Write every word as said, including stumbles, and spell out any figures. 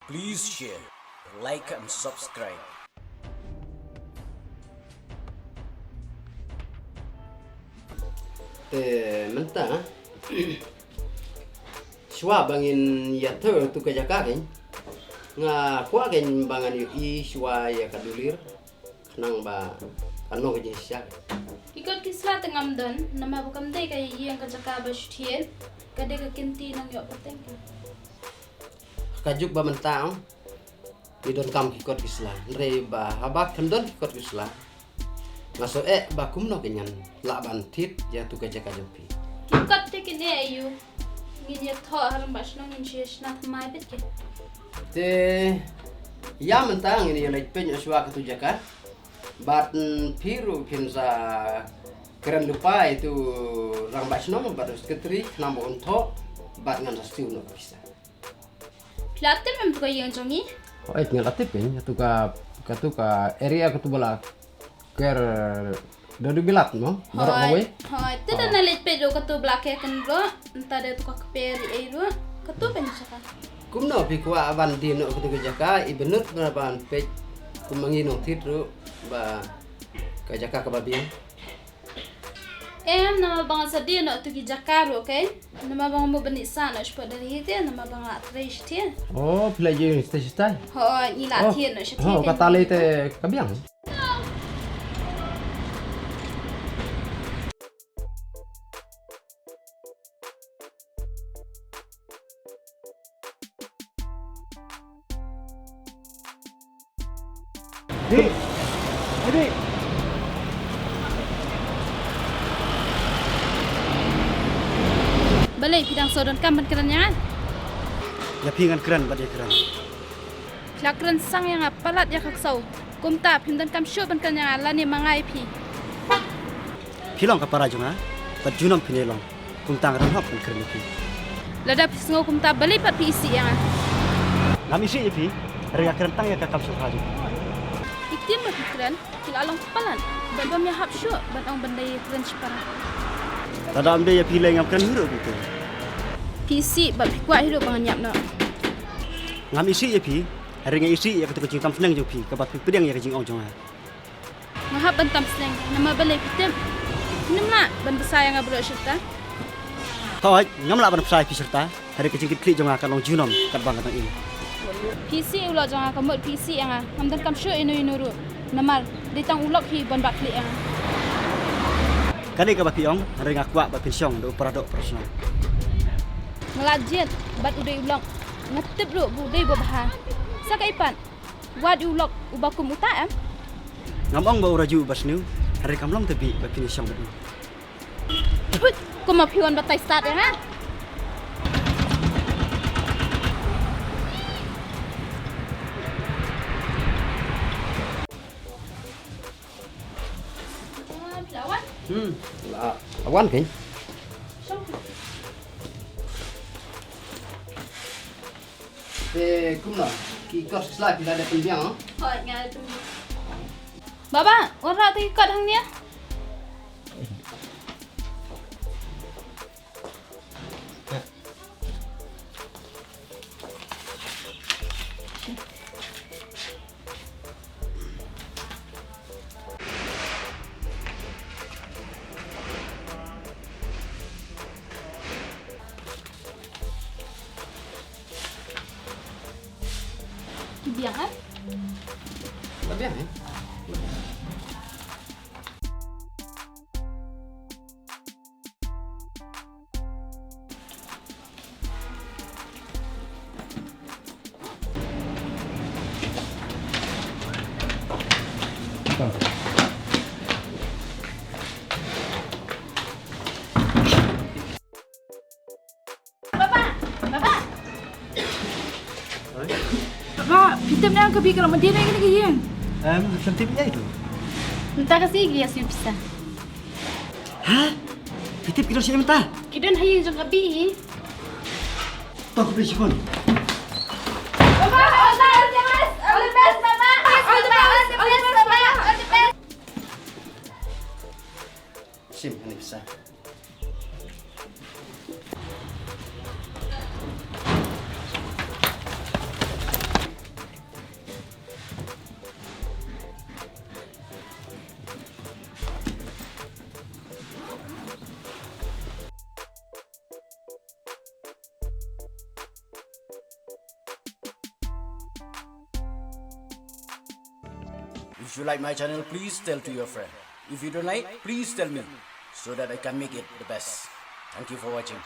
Please share, like and subscribe. Te mynta shuwa ba ngin ïathuh ïa tu ka jaka kein, nga kwah kein ba ngan ïohi shuwa ïa ka dulir khnang ba kan long ka jingshisha. Ki kot ki sla te ngam don, namar ba kam dei ka ïing ka jaka ba shu thied, ka dei ka kynti nongïoh pateng. Ka juk ba mynta ong, ngi donkam ki kot ki sla. Hynrei ba haba khlem don ki kot ki sla, nga sngew eh ba kumno kein ngan lah ban thied ïa tu ka jaka jong phi. Ki kot te kine aïu? Ngin ïathoh ha rangbah shnong, ngin shu ïa shna thymmai beit kein. Te ïa mynta ngin ïa leit peit noh shuwa ka tu jaka. Bad, mm, phi ruh phin sa kren lypa ïa tu rangbah shnong bad u secretary khnang ba un thoh bad ngan sa siew noh ka pisa. Phi la tip em tu ka ïing jong ngi? Hooid, nga la tip kein, katu ka, katu ka area katu ba la ker da u Bilat mo? Baroh kawei? Hooid, te da na leit peit ruh katu ba la ker kynroh, mynta da tu ka kper ei ruh, katu kein jaka. Kumno phi kwah ban die noh katu ka jaka, i bynriew ban peit kum ma ngi nongthied ruh ba ka jaka kaba biang. Em, namar ba nga sa die noh tu ki jaka ruh, okay? Namar ba nga mut ban ïa sah noh shapoh Delhi te, namar ba nga la trei shatei. Oh, phi la ïoh shatei shatei? Hooid, ngi la thied noh shatei. Oh, kata lei te ka biang. Dik. Eh, Dik. Balei phi dang sngewdonkam ban kren ïa nga? Ïa phi ngan kren bad ïa kren. Phi la kren sang ïa nga palat ïa ka ksew. Kumta phim donkam shuh ban kren ïa nga lane ma nga ïa phi. Phi long ka para jong nga, bad junom phin ïa long. Kumta nga don hok ban kren ïa phi. Lada phi sngew kumta balei pat phi isih ïa nga? Ngam isih ïa phi, hynrei nga kren tang ïa ka kam sngewbha jong phi. Ktien ba phi kren ki la long palat, bad bym ïahap shuh ban ong ban dei kren shipara. Lada ym dei ïa phi lei ngam kren hi ruh bad phi. Phi isih bad phi kwah hi ruh ba ngan ïap noh. Ngam isih ïa phi, hynrei nga isih ïa kata ka jingtam sneng jong phi kaba phi pdiang ïa ka jingong jong nga. Nga hap ban tam sneng, namar balei phi tip? Phim lah ban bsa ïa nga baroh shi rta. Hooid, ngam lah ban bsa ïa phi shi rta. Hynrei ka jingkitkhlieh jong nga ka long junom katba nga dang im. Phi isih u lok jong nga, ka mut phi isih ïa nga. Ngam donkam shuh ïano ïano ruh. Namar dei tang u lok hi ban bat khlieh ïa nga. Ka dei kaba phi ong, hynrei nga kwah ba phin shong da u para doh para shnong. Nga la jied bad u dei u lok. Nga tip ruh ba u dei uba bha. Sa kaei pat? Wat ïa u lok uba kum uta em? Ngam ong ba u Raju uba sniew, hynrei kam long tebih ba phin ïa shong bad u. Put, kum ma phi wan batai stad ïa nga. Ah, phi la wan? Hmm, la wan kein. Shong. Te kumno, ki kot ki sla phi la dep pynbiang? Hooid, nga la dep pynbiang. Baba, wanrah te ki kot hangne. Biang, eh? Biang, eh? Baba, baba. Oi. Baba, phi tip ne em ka Bi ka la mad ïa kane ka ïing? Em, phi tip ïa itu. Mynta ka sngi ki ïa siew pisa. Ha? Phi tip ki don shane mynta? Ki don ha ïing jong ka Bi. To, ka Bi shibun. Baba, all the best, all the best, baba. All the best, all the best, baba. All the best. Shim, ani pisa. If you like my channel, please tell to your friend. If you don't like, please tell me so that I can make it the best. Thank you for watching.